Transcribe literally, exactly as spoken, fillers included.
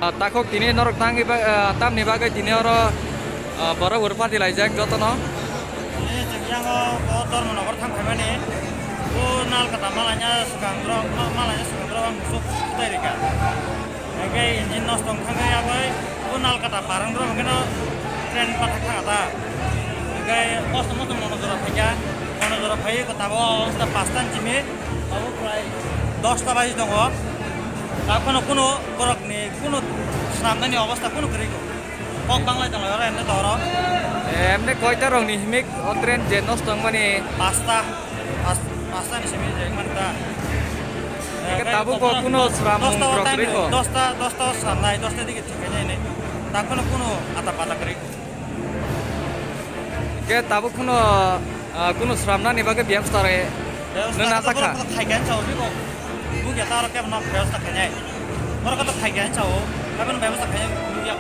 Ah, takhuk tini norok tangwi ba-, ah, tamni bagwi tini oro, ah, borok rwphani laijak jotono. Tini chwng yang o bo Dharmanagar thang phaimani. Bo Nalkata malaina swkang borok, ma-, malaina swkang borok ang musuk sutai rikha. Hingke engine nosto wng thangkhe aboi bo Nalkata par wng borok hingke no train pathak thangkha ta. Hingke kosto mosto mono jora phaikha, mono jora phaiwi tabuk o obostha pasta ni simi. Abo prai dosta baji tongo. Takhwno kuno borokni kuno swnamnani obostha kuno kwrwi kok banglai tongo oro emne toro. Emne koita rokni himik o train je nosto wngmani? Pasta. Pas-, pasta ni simi je mani ta. Eke tabuk bo kuno swnamung dosta o rok time kwrwi kho? Dosta, dosta o swnamnai, dosta digi thik khainai hinwi. Takhwno kuno ata pata kwrwi kho. Ke tabuk phano, ah, kunu sramnani bagwi bebostha re. Bebostha nung khe nasa kha. Borok khe khai khe chao, biko. Bukya ta aro kebo no bebostha khainai. Borok khe khai khe chao. Khe bono bebostha khainai bukya.